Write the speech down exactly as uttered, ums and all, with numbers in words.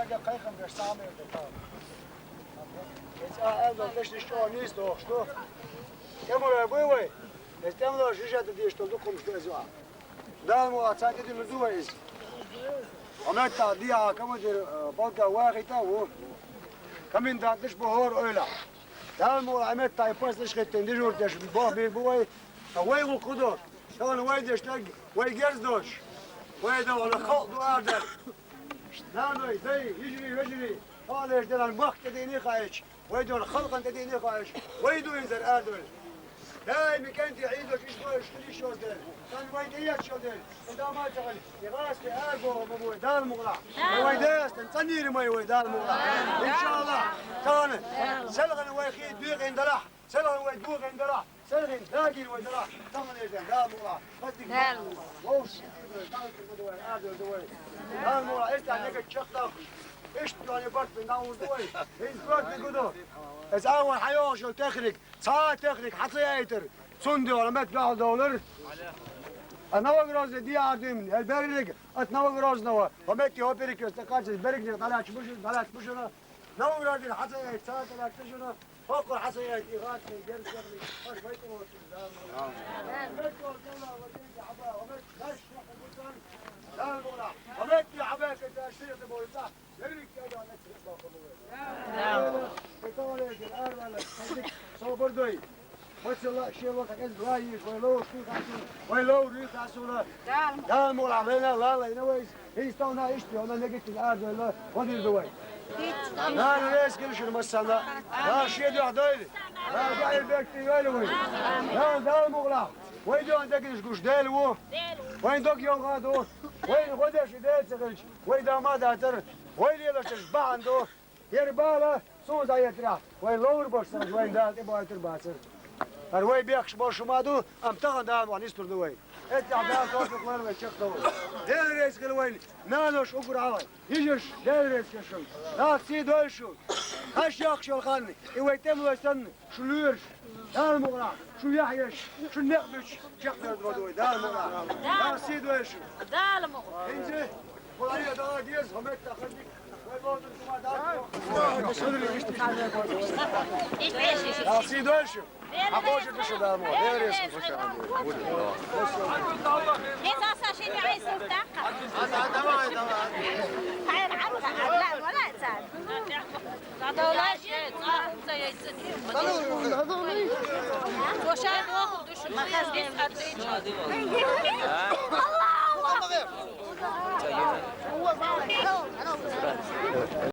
Я кхайкам беш самир да тау. Эца а элдо дешниш чӀо нийс дохуш ду. ТӀемалой буй вай? Эца тӀемалой жижа да деш долу дукхумаш ду эза а. Дала мукъ лахь, цхьа тӀедиллур ду вай иза. Ӏа метта диа командир, э, полка вахийта а ву. Коменданташ бу хӀора ойла. Дала мукъ лахь, Ӏа метта и паслаш хиттина дежурташ бохбийр бу вай. Ткъа вай гӀуллакх ду. Тахана вай деш дерг, вай герз дош. Вай догӀана халкъ ду арадаьлла. Наной, дай, йижарий, вежарий, хьалаеш деран бахка тӀедийне хаьча, вай догӀана халкъана тӀедийне хаьча, вай ду иза арадойла. Дай, ми кӀентий, Ӏийдочу иш дойуш хила йиш йолу дела. Сан вай тӀеетташ йолу дела. И да ма ца хила, и гӀазкхи арабоху ма бу вай, Дала мукъ лахь. Вай дастан цӀанийра ма ю вай, Дала мукъ лахь. Иншаллах, тахана, селхана вай хи декъийна далахь, селхана вай декъийна далахь. Селхана дагийна вай далахь, тахана эжден, Дала мукъ лахь. Хаза дика Дала мукъ лахь. Вовшашка дийна вай, Дала мукъ лахь, арадойла ду вай. Дала мукъ лахь, эста нагахь чекхдоккхуш. Иштта йоьхна барт бина дӀа а вуьзна вай. ХӀинца барт бина гу ду. Эца агӀор хьайогӀуш йолу техник, цхьа а техник хьан ца яйтара, цунна дуьхьал метта дуьхьал довлар. А Новогрозный диар дуьйна, ял берриг, ат Новогрозного, хӀо метте хӀо перекресток кхаччалц берригнех дӀалаьтташ бу шуна, дӀалаьтташ бу шуна. Новогрозный хьан ца яйтара, цхьа а ца лаьтташ шуна. ХӀокхура хьан ца яйтара, и гӀазкхи герз техник, хӀорш вай тӀе воцург Дала мукъ лахь. Метта долу Дала вай тӀе хьаба, хӀо метта хаш шахьа бу сан, Дала мукъ лахь. ХӀо метте хьаба, кхеташ сиха бу сан. Собар дой. Вай ловр юй хасуна. Дала мукъ лахь, вайна лалайна вай. ХӀинца тахана иштта, хӀуна негатив арадойла, гӀо дийр ду вай. Нана реза хила шуна массарна. Нана шен дуьхьа дойла. Нана дуьхьа бехке йойла вай. Нана, Дала мукъ лахь. Вай дуьхьа дегнаш гуш Дела ву. Вайн дог йовха а ду. Вайна гӀо деш и Дела ца хилча, вай да ма дацара. Вай лелаш дерш бахьана ду. ХӀара бала суна дӀаэцарехь, вай ловр болуш санна, вайн Дала тӀебойтур бацара. ХӀара вай бехкаш болуш хӀума ду, амма тахана Дала мукъ лахь нислур ду вай. Эццехь Дала тофикъ лойла вай чекхдовла. Дела реза хила вайна, нанош уггар а вай. Йижарш, Дела реза хила шуна. Дала сий дойла шу. Хаш йоккхуш йолу хан, и вай тӀемалой санна, шу лоьруш. Дала мукъ лахь, шу яхь еш, шу некъ буьтуш, чекхдевлла ма ду вай, Дала мукъ лахь. Дала сий дойла шу. Дала мукъ лахь. ХӀинца, вай дала деза, хӀо метта хаза дика. Вай лозунг хӀума дац. Дала сий дойла шу. Хьан кхочур ду шу, Дала мукъ лахь. Дела реза хила шу. Иза аса ши дӀа айсалта. Давай, давай. Хайр, Ӏа, Ӏа, Ӏа, вала цара.